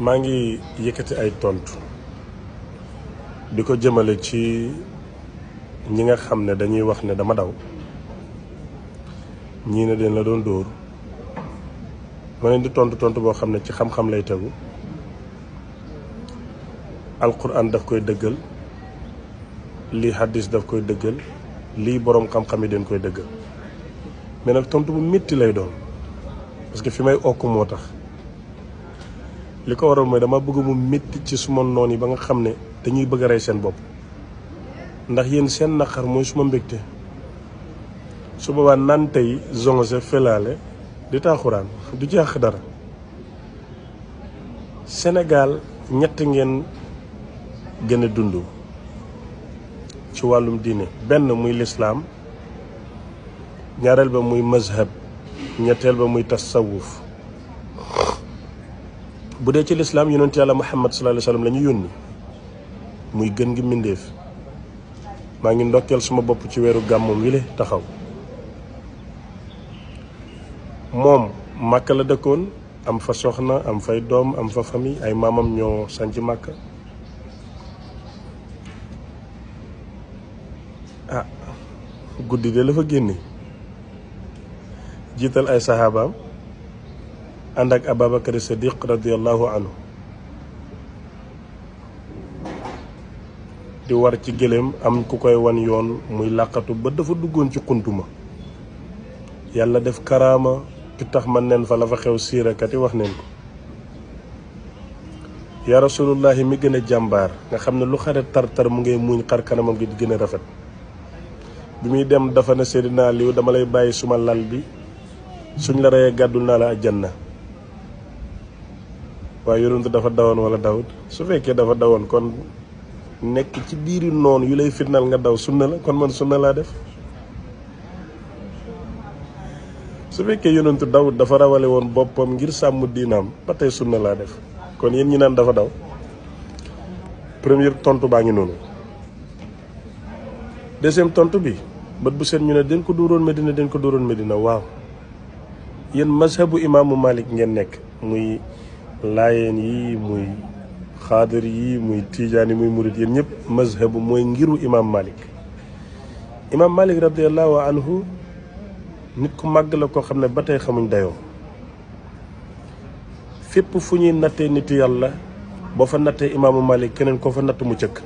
maa ngi yëkkati ay tontu di ko jëmale ci ñi nga xam ne dañuy wax ne dama daw ñii ne den la doon dóor ma leen di tontu boo xam ne ci xam-xam lay tegu alquran daf koy dëggal lii hadis daf koy dëggal lii boroom xam-xam yi den koy dëggal mais nag tontu bu métti lay doon parce que fi may okk moo tax li ko waral mooy dama bëgg mu métti ci suma noon yi ba nga xam ne dañuy bëgg a rey seen bopp ndax yéen seen naqar mooy suma mbégte su boobaa naan tey zonge felaale di taaxuraan du ci yàq dara Sénégal ñett ngeen gën a dund ci wàllum diine benn muy lislaam ñaareel ba muy mazhab ñetteel ba muy tasawuf bu dee ci lislaam yonent yàlla Muhammad sallallahu alayhi wa sallam la ñu yónni muy gën gi mbindéef maa ngi ndokkeel suma bopp ci weeru gàmmum wile taxaw moom Màkka la dëkkoon am fa soxna am fay doom am fa famille ay maamam ñoo sanc Màkka guddi de la fa génne jiital ay saxaabaam ànd ak Ababakar Sadiq radiallahu anhu di war ci gëléem am ku koy wan yoon muy làqatu ba dafa duggoon ci xuntuma yàlla def karaama ki tax man neen fa la fa xew siirakat yi wax neen ko yaa rasulullahi mi gën a jàmbaar nga xam ne lu xare tar-tar mu ngay muuñ xar kanamam gi di gën a rafet bi muy dem dafa ne Seydina Aliou dama lay bàyyi suma lal bi suñ la reyee gàddul naa la àjjana waaye yonent dafa dawoon wala dawut su fekkee dafa dawoon kon nekk ci biiri noonu yu lay fitnal nga daw sunna la kon man sunna laa def su fekkee yonent dawut dafa rawale woon boppam ngir sàmm diinaam ba tey sunna laa def kon yéen ñi naan dafa daw première tontu baa ngi noonu deuxième tontu bi bët bu seen ñu ne den ko dóoroon Medina waaw yéen mazhabu imaamu Malik ngeen nekk muy laayeen yi muy xaadir yi muy tiijaan yi muy murit yéen ñëpp mazhabu mooy ngiru imaam Malik radiallahu anhu nit ku màgg la koo xam ne ba tey xamuñ dayoo fépp fu ñuy nattee nitu yàlla boo fa nattee imaamu Malik keneen koo fa natt mu cëkk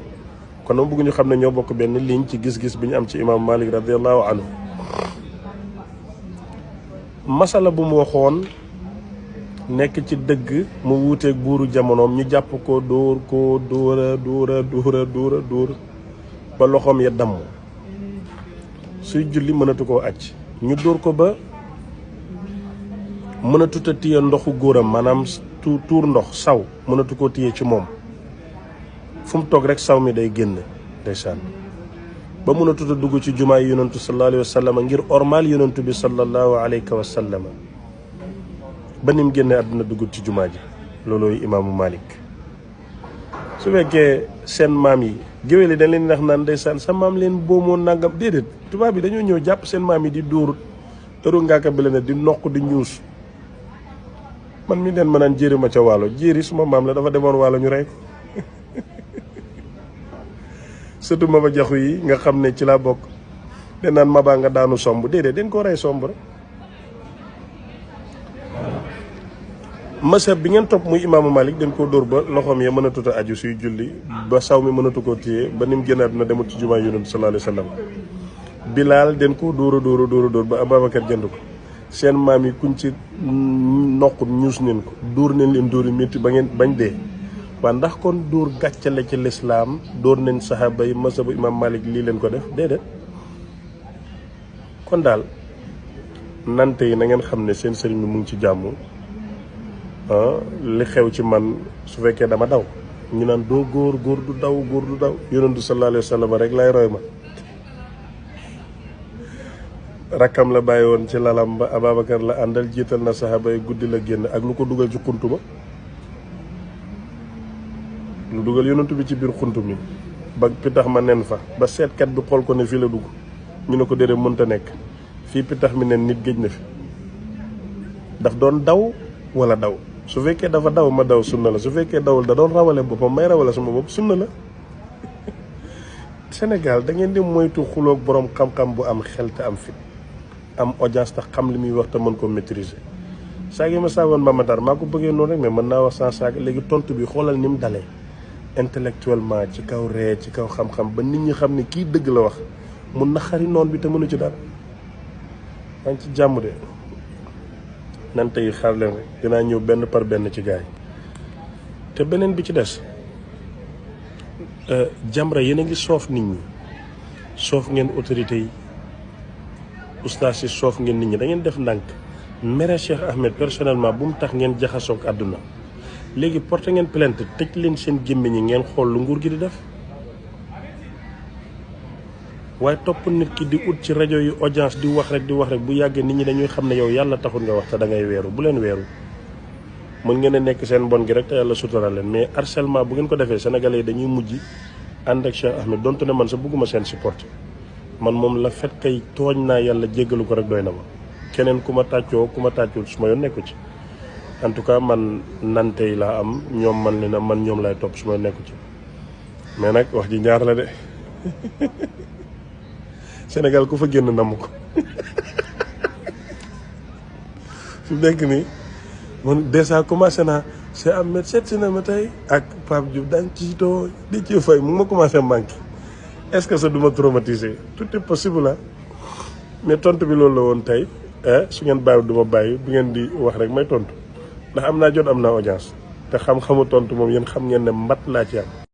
kon nag bëgg ñu xam ne ñoo bokk benn ligne ci gis-gis bi ñu am ci imaamu Malik radiallahu anhu masala bu mu waxoon nekk ci dëgg mu wuuteeg buuru jamonoom ñu jàpp ko dóora ba loxoom ya damm suy julli mënatu koo acc ñu dóor ko ba mënatut a téye ndoxu góoram maanaam tuur ndox saw mënatu koo téye ci moom fu mu toog rek saw mi day génn ndeysaan ba mënatut a dugg ci jumaa yi yonantu sallallahu alayhi wa sallam ngir ormal yonantu bi sallallahu alayhi wa sallam ba nim génne àdduna dugg ci jumaa ji loolooy imaamu Malik su fekkee seen maam yi géwél yi dañ leen ndax naan ndeysaan sa maam leen boomoo nangam déedéet tubaab bi dañoo ñëw jàpp seen maam yi di dóor ëru ngaaka bi la ne di noq di ñuus man mi den ma naan jéeri ma ca waalo jéeri suma maam la dafa demoon waalo ñu rey ko surtout maba jaxu yi nga xam ne ci laa bokk den naan mabaa nga daanu somb déedéet den ko rey somb rek masab bi ngeen topp muy imaamu Malik den koo dóor ba loxoom ya mënatut a aju suy julli ba saw mi mënatu koo téye ba ni mu génnaat na demut ci jumaa yonent sallallahu alayhi wa sallam Bilaal den koo dóor ba Ababacar jënd ko seen maam yi kuñ ci noqut ñuus neen ko dóor neen leen dóor yi métti ba ngeen bañ dee waa ndax kon dóor gàccale ci lislaam dóor nañ saxaaba yi masabu imaam Malik lii leen ko def déedéet kon daal nante yi na ngeen xam ne seen sëriñ bi mu ngi ci jàmm li xew ci man su fekkee dama daw ñu naan doo góor du daw yonentu sallallahu alayhi wa sallam rek lay roy ma rakkam la bàyyi woon ci lalam ba Ababacar la àndal jiital na saxaaba yi guddi la génn ak lu ko dugal ci xuntu ba lu dugal yonentu bi ci biir xuntu mi ba pitax ma nen fa ba seetkat bi xool ko ne fii la dugg ñu ne ko déedéet mënta nekk fii pitax mi nen nit géej na fi daf doon daw wala daw su fekkee dafa daw ma daw sunna la su fekkee dawul da doon rawale boppam may rawale sama bopp sunna la. Sénégal da ngeen di moytu xuloog borom xam-xam bu am xel te am fit am audience te xam li muy wax te mën ko maîtriser. saag yi ma saagoon Mamadar maa ko bëggee noonu rek mais mën naa wax sans saag léegi tontu bi xoolal ni mu dalee intellectuellement ci kaw ree ci kaw xam-xam ba nit ñi xam ne kii dëgg la wax mun na xari noon bi te mënu ci dara. maa ngi ci jàmm de nante yi xaar leen rek dinaa ñëw benn par benn ci gaay te beneen bi ci des Jamra yéen a ngi soof nit ñi soof ngeen autorités yi ustaas yi soof ngeen nit ñi da ngeen def ndànk mere Cheikh Ahmed personnellement bu mu tax ngeen jaxasoog àdduna léegi porté ngeen plainte tëj leen seen gémmiñ ñi ngeen xool lu nguur gi di def waaye topp nit ki di ut ci rajo yu audience di wax rek bu yàggee nit ñi dañuy xam ne yow yàlla taxul nga wax te da ngay weeru bu leen weeru mën ngeen a nekk seen mbon gi rek te yàlla sutural leen mais harcèlement bu ngeen ko defee sénégalais yi dañuy mujj ànd ak Cheikh Ahmed donte ne man sa bëgguma seen support man moom la fet kay tooñ naa yàlla jéggalu ko rek doy na ma keneen ku ma tàccoo ku ma tàccul su ma yoon nekku ci en tout cas man nante yi laa am ñoom man li na man ñoom lay topp su ma yoon nekku ci mais nag wax ji ñaar la de Sénégal ku fa génn namm ko fi mu nekk nii man déjà commencé naa Cheikh Ahmed seet si na ma tey ak Pape Diouf daañu ci too di ci fay mu ma commencé manqué est-ce que ça du ma traumatisé tout est possible la mais tontu bi loolu la woon tey su ngeen bàyyi du ma bàyyi bu ngeen di wax rek may tontu ndax am naa jot am naa audience te xam-xamu tontu moom yéen xam ngeen ne mbat laa ci am.